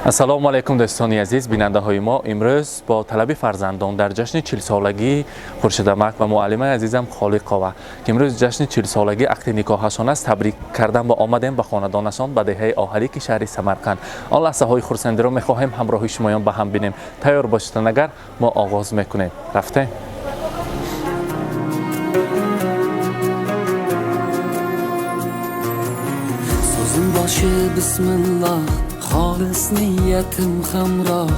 Ассалому алайкум, дӯстони азиз, бинандаҳои мо. Имрӯз бо талаби фарзандон дар ҷашни 40-солагии Хуршедамак ва муаллимаи азизам Холиқова, ки имрӯз ҷашни 40-солагии ақди никоҳашон аст, табрик кардан ба омадем ба хонадонашон, ба деҳаи Оҳалики шаҳри Самарқанд. Он лаҳзаҳои хурсандиро мехоҳем ҳамроҳи шумоён ба ҳам бинем. Тайёр бошед, агар мо оғоз мекунем. Рафтем. So'zim boshi bismillah, xolis niyatim hamroh.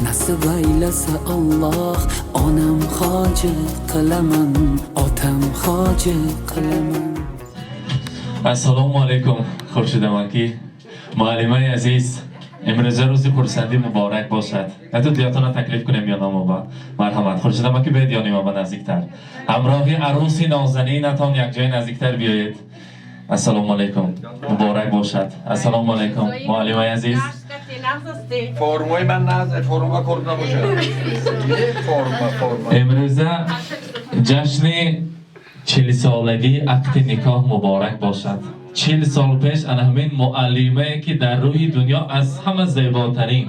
Nasib aylasa Alloh, onam hoji qilaman, otam hoji qilaman. Ассалому алайкум, Хуршидамакӣ, муаллимаи азиз. Имрӯза рӯзи хурсандӣ муборак бошад. Ато диётона таклиф кунем ё номоба. Марҳамат, Хуршидамакӣ, биёед ёнимаба наздиктар, ҳамроҳи арӯси нозанинатон якҷоя наздиктар биёед. Ассалому алайкум, муборак бошад. Ассалому алайкум, муаллимаи азиз. Формаи ман наз форма кор набошад. Форма, форма. Имрӯза ҷашни 40-солагии ақди никоҳ муборак бошад. 40 сол пеш ана ҳамин муаллимае, ки дар рӯи дунё аз ҳама зеботарин,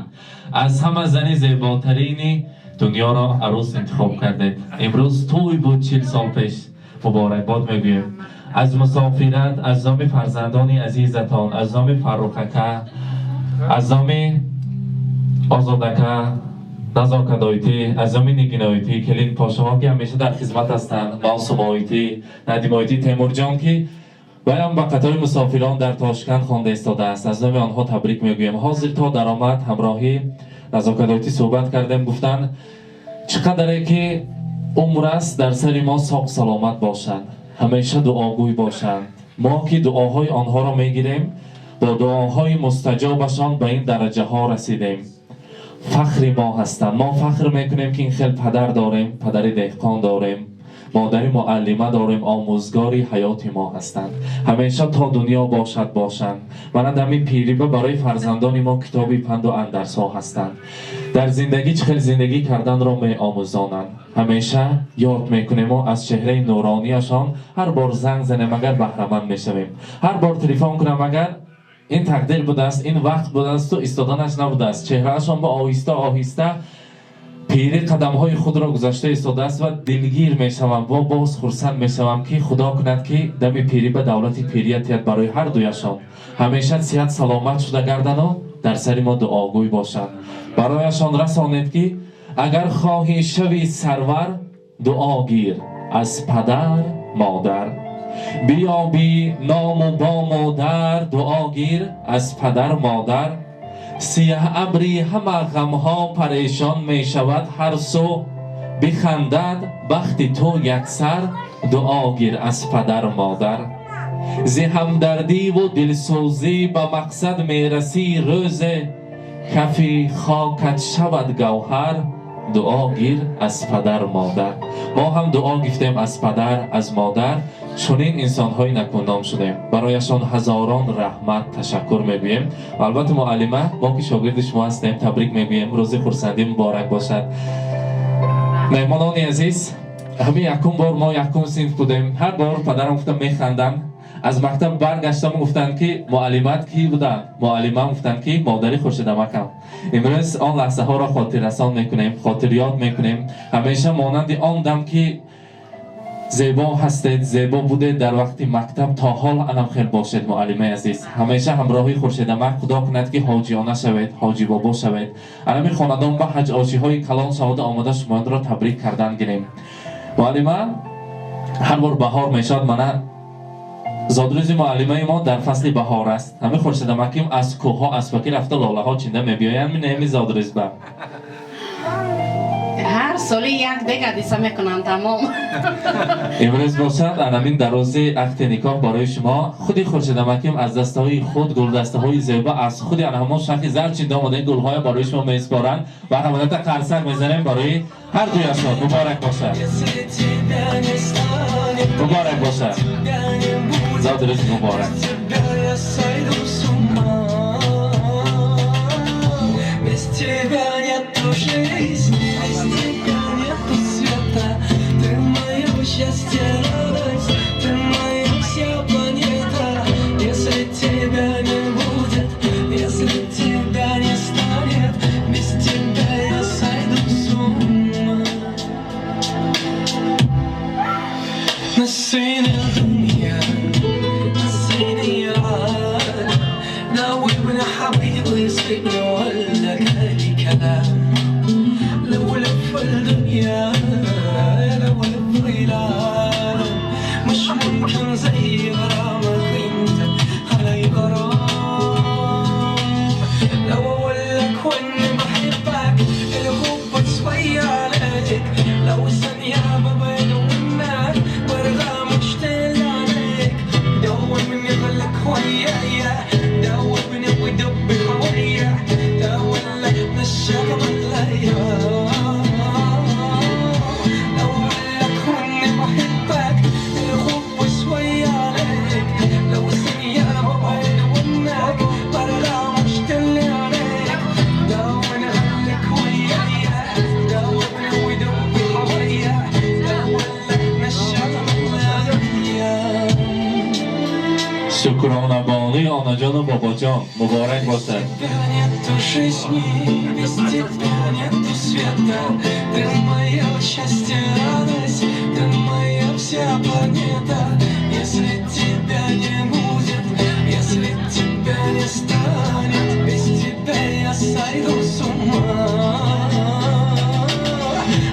аз ҳама зани зеботарини дунёро арӯс интихоб кардед, имрӯз тӯй буд 40 сол пеш. Муборакбод мегӯем аз мусофират, аз номи фарзандони азизатон, аз номи Фаррухака, аз номи Озодака, Назокадоитӣ, аз номи Нигиноитӣ, келинпошаҳо, ки ҳамеша дар хизмат ҳастанд, Мавсумоитӣ, Надимоитӣ, Темурҷон, ки ваям ба қатори мусофирон дар Тошканд хонда истодааст, аз номи онҳо табрик мегӯем. Ҳозир то даромад ҳамроҳӣ Назокадоитӣ суҳбат кардем, гуфтанд, чӣ қадаре ки умр аст дар сари мо, соқ саломат бошанд, ҳамеша дуогӯй бошанд. Мо ки дуоҳои онҳоро мегирем, бо дуоҳои мустаҷобашон ба ин дараҷаҳо расидем. Фахри мо ҳастанд. Мо фахр мекунем, ки ин хел падар дорем, падари деҳқон дорем, модари муаллима дорем, омӯзгори ҳаёти мо ҳастанд. Ҳамеша то дунё бошад, бошанд. Мана дами пириба барои фарзандони мо китоби панду андарсҳо ҳастанд. Дар зиндагӣ чӣ хел зиндагӣ карданро меомӯзонанд. Ҳамеша ёд мекунему аз чеҳраи нуронияшон. Ҳар бор занг занем агар, баҳраманд мешавем. Ҳар бор телефон кунам агар, ин тақдир будааст, ин вақт будаасту истоданаш набудааст. Чеҳраашон ба оҳиста оҳиста пирӣ қадамҳои худро гузашта истодааст ва дилгир мешавам ва боз хурсанд мешавам, ки Худо кунад, ки дами пирӣ ба давлати пирият диҳад барои ҳар дуяшон. Ҳамеша сиҳат саломат шуда гардану дар сари мо дуогӯй бошанд. Барояшон расонед, ки агар хоҳӣ шави сарвар, дуо гир аз падар модар, биёбӣ ному бому дар, дуо гир аз падар модар. Сиёҳ абри ҳама ғамҳо парешон мешавад ҳар сӯ, бихандад бахти ту яксар, дуо гир аз падар модар. Зи ҳамдардиву дилсӯзӣ ба мақсад мерасӣ рӯзе, кафи хокат шавад гавҳар, дуо гир аз падар модар. Мо ҳам дуо гирифтем аз падар, аз модар, чунин инсонҳои накунном шудем. Барояшон ҳазорон раҳмат, ташаккур мегӯем. Ва албатта, муаллима, мо ки шогирди шумо ҳастем, табрик мегӯем. Рӯзи хурсандӣ муборак бошад. Меҳмонони азиз, ҳамин якум бор мо якум синф будем. Ҳар бор падарам гуфтам, механдам, аз мактаб баргаштам, гуфтанд, ки муаллимат кӣ буданд? Муаллимам гуфтанд, ки модари Хуршедамакам. Имрӯз он лаҳзаҳоро хотиррасон мекунем, хотирёд мекунем. Ҳамеша монанди он дам, ки зебо ҳастед, зебо будед дар вақти мактаб, то ҳол анам хел бошед, муаллимаи азиз. Ҳамеша ҳамроҳи Хуршедамак, Худо кунад, ки ҳоҷиёна шавед, ҳоҷи бобо шавед. Анами хонадон ба ҳаҷ ошиҳои калон шавода омода шуморо табрик кардан гирем. Муаллима, ҳар бор баҳор мешавад, мана зодрӯзи муаллимаи мо дар фасли баҳор аст. Ҳамин Хуршедамаким аз кӯҳҳо аспакӣ рафта, лолаҳо чинда мебиёянд минеми зодрӯзба. Ҳар соли як дег ҳадиса мекунанд, тамом. Имрӯз бошад, анамин дар рӯзи ақди никоҳ барои шумо худи Хуршедамаким аз дастаҳои худ гулдастаҳои зебо аз худи ана ҳамон шахи зар чинда омодаи гулҳоя барои шумо месупоранд ва ҳамадата қарсак мезанем барои ҳар дуяшон. Муборак бошад, муборак бошад, зодрӯз муборак. Тебя я сойду с ума. Без тебя нету жизни, без тебя нету света. Ты мое счастье, радость, ты моя вся планета. Если тебя не будет, если тебя не станет. الايام. لو اقولك واني بحبك الحب شوية عليك، لو ثانية ببعد عنك برجع مشتاق عليك. دون غلك ويايا دون ودوبي حواليا دون نشأ الايام. Шукрона бонуи онаҷону бобоҷон, муборак бошад. Тебя нету жизни, без тебя нету света. Ты мое счастье, радость, ты моя вся планета. Если тебя не будет, если тебя не станет, без тебя я сойду с ума.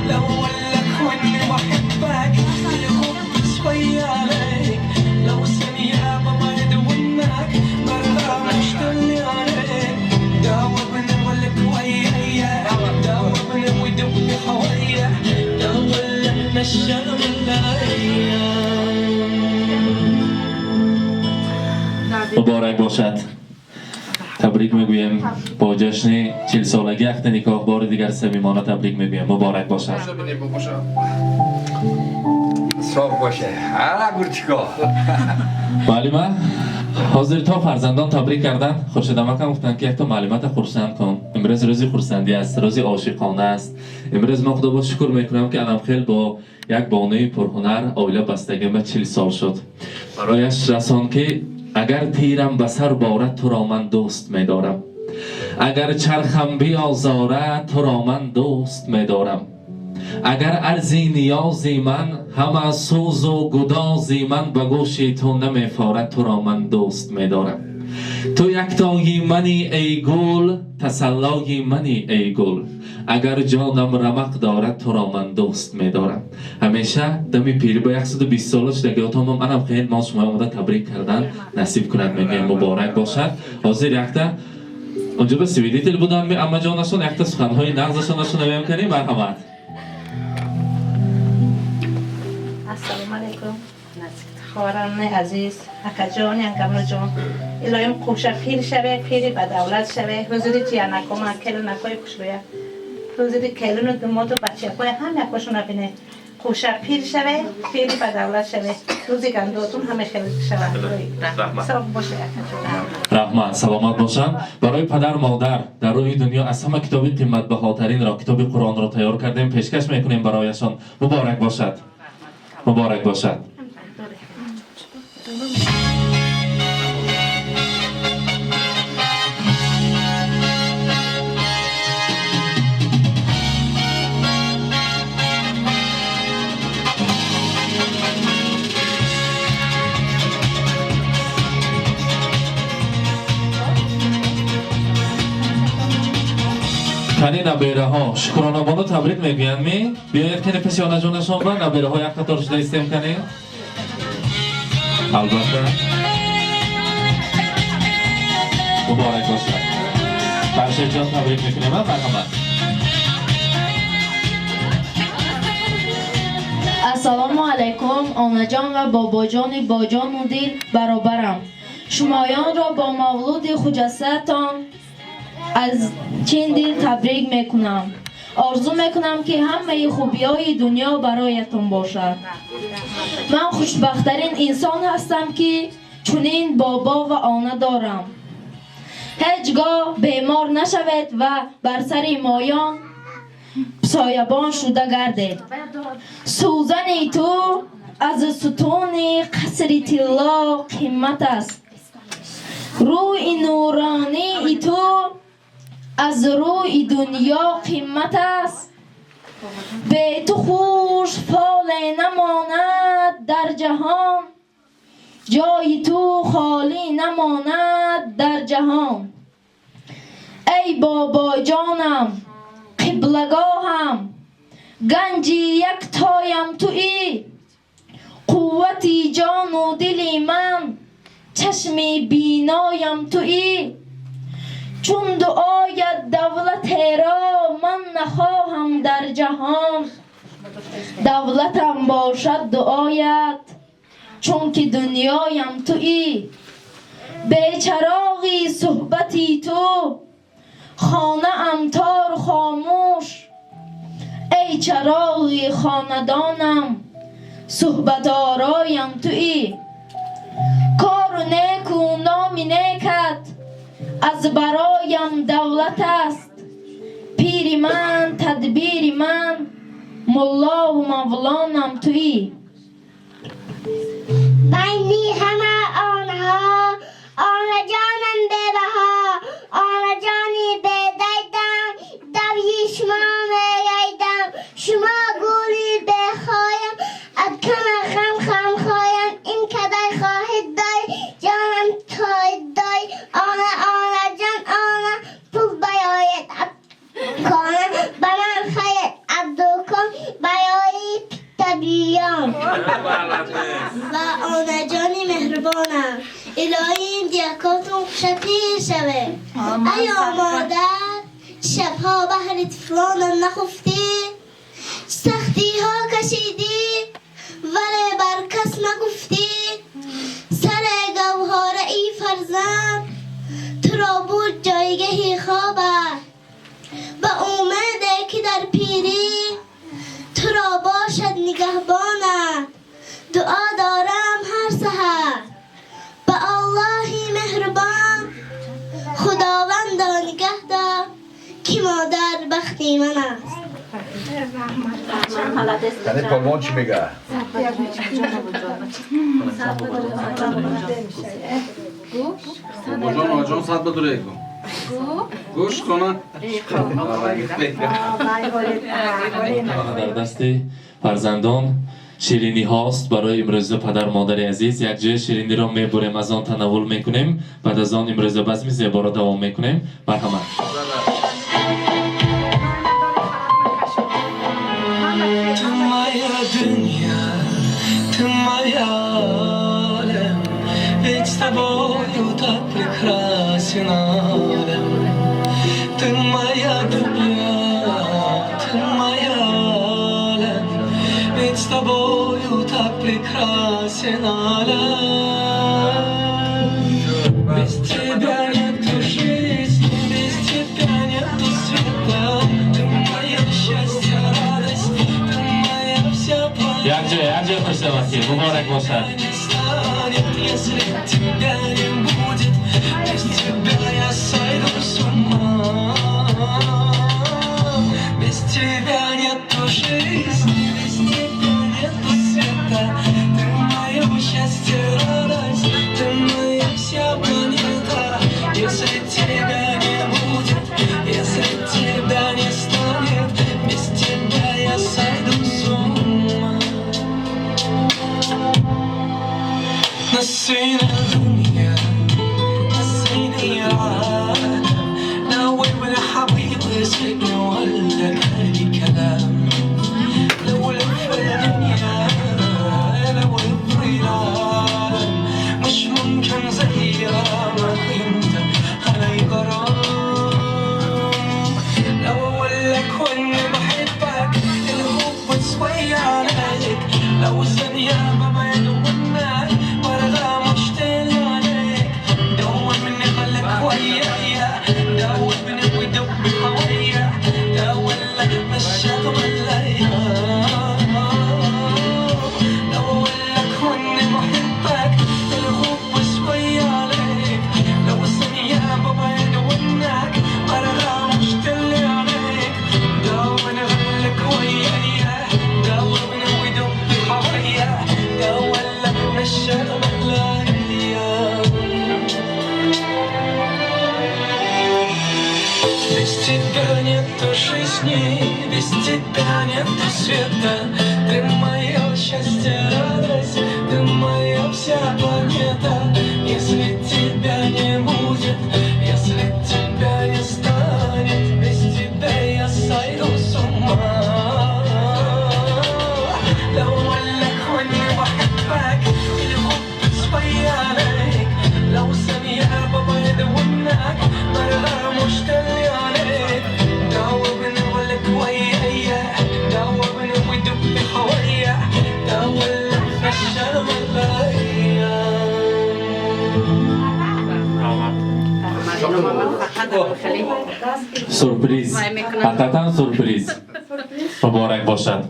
لو اقولك واني بحبك الحب شوية عليك، لو ثانية ببعد عنك برجع مشتاق عليك. دوبني ولك ويايا دوبني ودوبي حواليا دولنا الشغل الايام. Муборак бошад, табрик мегӯем бо ҷашни 40-солаги ақди никоҳ. Бори дигар самимона табрик мегӯем, муборак бошад. Соф боше. Ҳа, гурчико. Муаллима ҳозир то фарзандон табрик кардан, Хуршедамакам гуфтанд, ки якто муаллимата хурсанд кун. Имрӯз рӯзи хурсандӣ аст, рӯзи ошиқона аст. Имрӯз мо худо боз шукр мекунам, ки анамхел бо як бонуи пурҳунар оила бастагим ба 40 сол шуд. Барояш расон, ки агар тирам ба сар борад, туро ман дӯст медорам, агар чархам биозорад, туро ман дӯст медорам, агар арзи ниёзи ман ҳама сӯзу гудози ман ба гӯши ту намефорад, туро ман дӯст медорам. Ту яктои мани, эй гул, тасаллои мани, эй гул, агар ҷонам рамақ дорад, туро ман дӯст медорам. Ҳамеша дами пирӣ ба 120 сола шудагиотонам анам хел мо шумо омода табрик кардан насиб кунад, мегӯем. Муборак бошад. Ҳозир якта онҷо ба свидетель буданд аммаҷонашон, якта суханҳои нағзашон шунавем кунем, марҳамат. Ассалому алайкум, хоҳарони азиз, акаҷон, янгамроҷон. Илоҳим қӯша пир шаве, пири ба давлат шаве, ҳузури ҷиянакома, келинакои хушрӯя, ҳузури келину думоту бачакои ҳам якошона бине. Қӯша пир шаве, пири ба давлат шаве, рӯзи гандотун ҳаме хел шавад. Соф боше, акаҷон. Раҳмат, саломат бошанд. Барои падар модар дар рӯи дунё аз ҳама китоби қиматбаҳотаринро, китоби Қуръонро тайёр кардем, пешкаш мекунем барояшон. Муборак бошад, муборак бошад. Кани набераҳо шукронабону табрик мегӯянд ми? Биёед, кани пеши онаҷонашон ба набераҳо як қатор шуда истем. Кани, албатта, муборак бошад. Фаршедҷон, табрик мекунем, марҳамат. Ассалому алайкум, онаҷон ва бобоҷони боҷону дил баробарам. Шумоёнро бо мавлуди хуҷастатон аз чин дил табрик мекунам. Орзу мекунам, ки ҳамаи хубиҳои дунё бароятон бошад. Ман хушбахттарин инсон ҳастам, ки чунин бобо ва она дорам. Ҳеҷ гоҳ бемор нашавед ва бар сари моён соябон шуда гардед. Сӯзани ту аз сутуни қасри тилло қимат аст, рӯи нуронии ту аз рӯи дунё қимат аст. Бе ту хуш фоле намонад дар ҷаҳон, ҷои ту холӣ намонад дар ҷаҳон. Эй бобоҷонам, қиблагоҳам, ганҷи яктоям туӣ, қуввати ҷону дили ман, чашми биноям туӣ. Чун дуоят давлатеро ман нахоҳам дар ҷаҳон, давлатам бошад дуоят, чунки дунёям туӣ. Бечароғи суҳбати ту хонаам тор хомӯш. Эй чароғи хонадонам, суҳбатороям туӣ. Кору неку номи некат аз бароям давлат аст. Пири ман, тадбири ман, муллову мавлонам туӣ. Байни ҳама онҳо онаҷонам бебаҳо, онаҷони бедайдам, дави шумо мегайдам, шумо гули бехоям, аз кама ғам хамхоям, ин кадар хоҳед дой, ҷонам тоид дой, она, онаҷон, она, пул бароед кона, ба ман хаед абдукон барои питтабиён. Ва онаҷони меҳрубонам, илоҳим диякотон хушапир шаве. Аё модар, шабҳо баҳри тифлонам нахуфтӣ, сахтиҳо кашидӣ, вале бар кас нагуфтӣ. Саре гавҳораи фарзанд туро буд ҷойгаҳи хобат, ба умеде ки дар пирӣ туро бошад нигаҳбонат. Дуо дорам ҳар саҳар ба Аллоҳи меҳрубон, Худовандо нигаҳдор, ки модар бахти ман аст. Яъне полвон чӣ мега? Бобоҷон, оҷон, сад ба дуреку. Гӯш кона. Дар дасти фарзандон ширинӣ ҳост барои имрӯза падару модари азиз. Якҷоя шириниро мебурем, аз он танаввул мекунем, баъд аз он имрӯза базми зеборо давом мекунем. Марҳамат. Ты моя дунья, ты моя алем, ведь с тобою так прекрасен алем. Ты моя дунья, ты моя алем, ведь с тобою так прекрасен алем. Без тебя нету жизни, без тебя нету света. Ты мое счастье, радость, ты моя вся планета. Якҷоя, якҷоя хушсабатӣ муборак бошад. Не станет, если тебя не будет. Без тебя я сойду с ума. Без тебя нету жизни, без тебя нету света. Ты мое счастье, радость, ты моя вся планета. Если тебя не будет, если тебя не станет, без тебя я сойду с ума. نسينا الدنيا، نسيني العالم، ناوي ولا حبيب نسيتني ولا كان كلام. لو لف الدنيا، لو لف العالم، مش ممكن زي ما انت علي غرام. لو اقول لك واني بحبك الحب شوية عليك، لو ثانية ما بيننا ورغة مشتاق عليك. دور مني خلك ويايا، دور مني ودب حويا، دور لك مش الايام. لو اقول لك واني بحبك الحب شوية عليك، لو ثانية ما بينك ورغة مشتاق عليك. دور مني خلك ويايا، دور مني ودب حويا، دور لك مش الايام. Без тебя нету жизни, без тебя нету света. Ты мое счастье, радость, ты моя вся планета. Если тебя не будет, если тебя не станет, без тебя я сойду с ума. لو اقول لك واني بحبك الحب شوية عليك، لو ثانية ببعد عنك برغى مشتاق عليك. دوبني ولك ويايا، دوبني ودب حويا، دور لك الشغل. Сюрприз, ҳақиқатан сюрприз. Муборак бошад.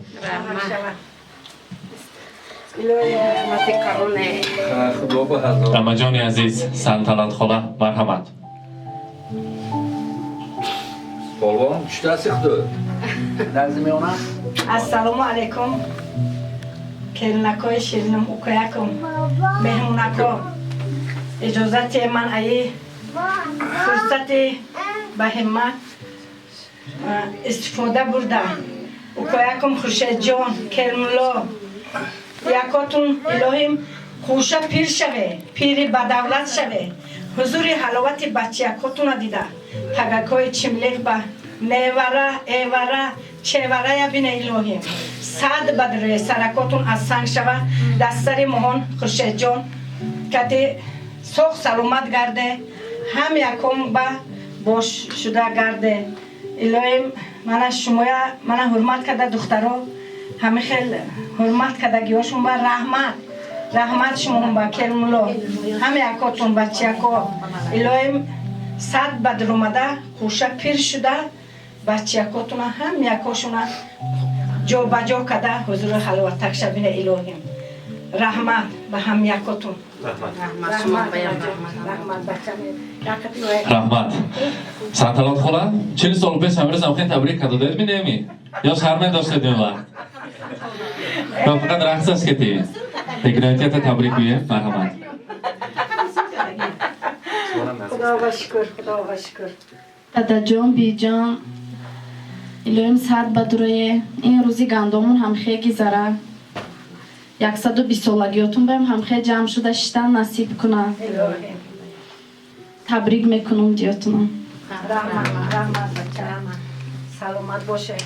Амаҷони азиз, Санталат хола, марҳамат. Полвон, чӣ даси худо? Назди меона? Ассалому алайкум. Келинакои ширинум, укоякум, меҳмонако. Иҷозати ман аи фурсати ба ҳиммат истифода бурда. Укоякум Хуршедҷон, Кермулло, якотун илоҳим хӯша пир шаве, пири бадавлат шаве. Ҳузури ҳаловати бачаякотуна дида, тагакҳои чимлиқ ба невара, эвара, чеварая бине илоҳим. Сад бадрӯе саракотун аз санг шава, дастари моҳон Хуршедҷон кати соғ саломат гарде, ҳам яком ба бош шуда гарде. Илоҳим мана шумоя мана ҳурмат карда духтаро, ҳами хел ҳурмат кардагиҳошун ба раҳмат. Раҳмат шумоҳон ба Кермулло, ҳам якотун бачаяко. Илоҳим сад бадр омада, хӯша пир шуда, бачаякотуна ҳам якошуна ҷобаҷо карда ҳузури ҳаловатак шабина илоҳим. Раҳмат ба ҳам якотун. Раҳмат. Санталот хола, 40 сол пеш ҳамрӯз ҳамхел табрик карда додед минеми? Ё шарм доштед ин вақт? Ё фақат рақсаш кети? Лекин табрик гӯем, марҳамат. Худо ба шукр, худо ба шукр. Дадаҷон, биҷон, илоҳим сад ба дурае. Ин рӯзи гандомун ҳамхе гизара. 120 солагиётун баем ҳамхе ҷамъ шуда шиштан насиб куна. Табрик мекунум диётунам. Раҳмат, раҳмат бача. Саломат боше.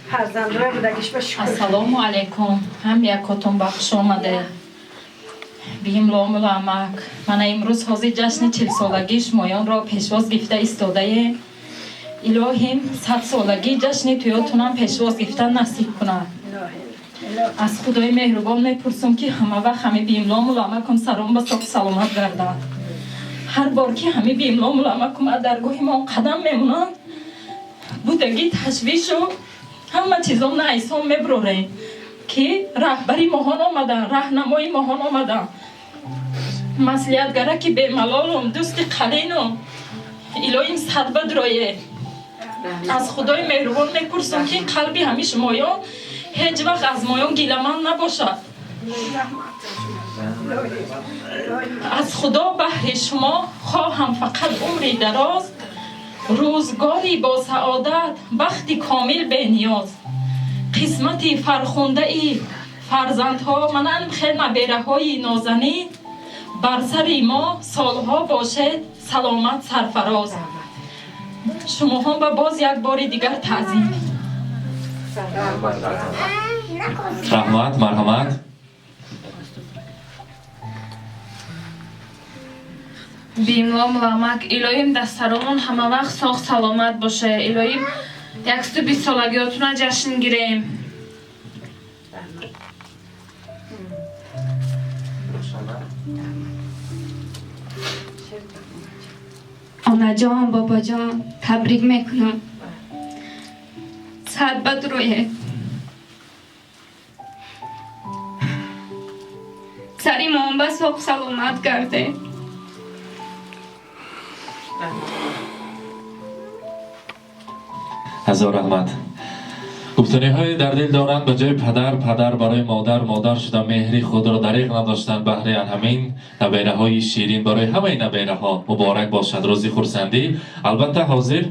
Фарзандоя будагиш ба шукр. Ассалому алайкум. Ҳам якотун ба хуш омаде. Биҳим ломулу амак. Мана имрӯз ҳозир ҷашни 40-солагии шумоёнро пешвоз гирифта истодаем. Илоҳим 100-солагии ҷашни туётунам пешвоз гирифта насиб кунад. Аз Худои меҳрубон мепурсум, ки ҳама вақт ҳами биимломулу амакум сарон ба соҳ саломат гардад. Ҳар бор ки ҳами биимломулу амакум аз даргоҳи мо қадам мемонанд, будагӣ ташвишу ҳама чизон наайсон мебурорем, ки раҳбари моҳон омадан, раҳнамои моҳон омадан. Маслиҳатгараки бемалолум, дӯсти қалинум, илоҳим садба дурое. Аз Худои меҳрубон мепурсум, ки қалби ҳами шумоён ҳеҷ вақт аз моён гиламанд набошад. Аз Худо баҳри шумо хоҳам фақат умри дароз, рӯзгори бо саодат, бахти комил бениёз. Қисмати фархундаи фарзандҳо, манан хел набераҳои нозанин, бар сари мо солҳо бошед саломат сарфароз. Шумоҳон ба боз як бори дигар таъзим. Раҳмат, марҳамат. Биимлом ламак, илоҳим дастаромон ҳама вақт соғ саломат боше. Илоҳим 120 солагиётуна ҷашн гирем. Онаҷон, бобоҷон, табрик мекунам. Сад ба дурӯе. Сари мон ба соғ саломат гарде. Ҳазор раҳмат. Гуфтаниҳое дар дил доранд ба ҷои падар, падар барои модар, модар шуда меҳри худро дариқ надоштанд баҳри ҳамин набераҳои ширин барои ҳамаи набераҳо муборак бошад рӯзи хурсандӣ. Албатта ҳозир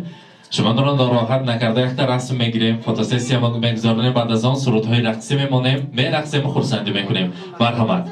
шуморо нороҳат накарда якта расм мегирем, фотосессия мегузаронем, баъд аз он сурудҳои рақсӣ мемонем, мерақсем, хурсандӣ мекунем. Марҳамат.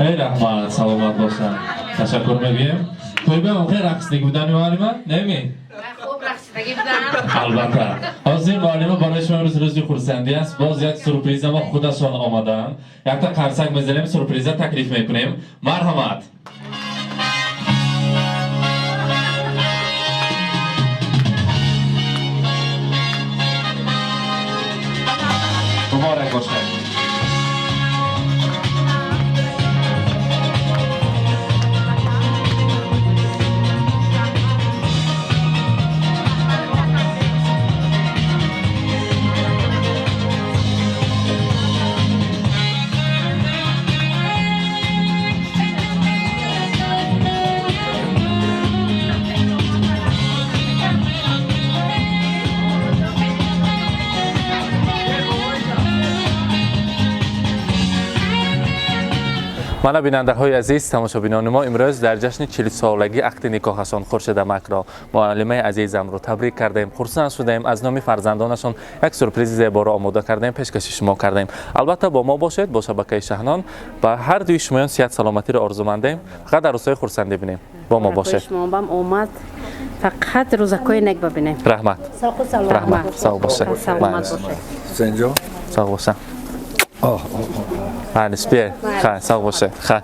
Эй раҳмат, саломат бошанд. Ташаккур мегӯем. Тойба охир рақсдагӣ будани муаллима? Неми? Хуб рақсидагӣ будам. Албатта. Ҳозир муаллима барои шумо имрӯз рӯзи хурсандӣ аст. Боз як сюрприза мо худашон омадаанд. Якта қарсак мезанем, сюрприза таклиф мекунем. Марҳамат. Муборак бошад. Мана бинандаҳои азиз, тамошобинони мо имрӯз дар ҷашни 40-солагии ақди никоҳашон Хуршедамакро, муаллимаи азизамро табрик кардаем, хурсанд шудаем, аз номи фарзандонашон як сюрпризи зеборо омода кардаем, пешкаши шумо кардаем. Албатта бо мо бошед, бо шабакаи Шаҳнон ба ҳар дуи шумоён сиҳат саломатиро орзумандем, фақат дар рӯзҳои хурсандӣ бинем. Бо мо бошед. Шумо бам омад, фақат рӯзакҳои нек бибинем. Раҳмат. Раҳмат. Сог бошед. Саломат бошед. Ҳусейнҷон. Сог бошед. Оҳ. Бале, биё. Хай, сог бошед. Хай.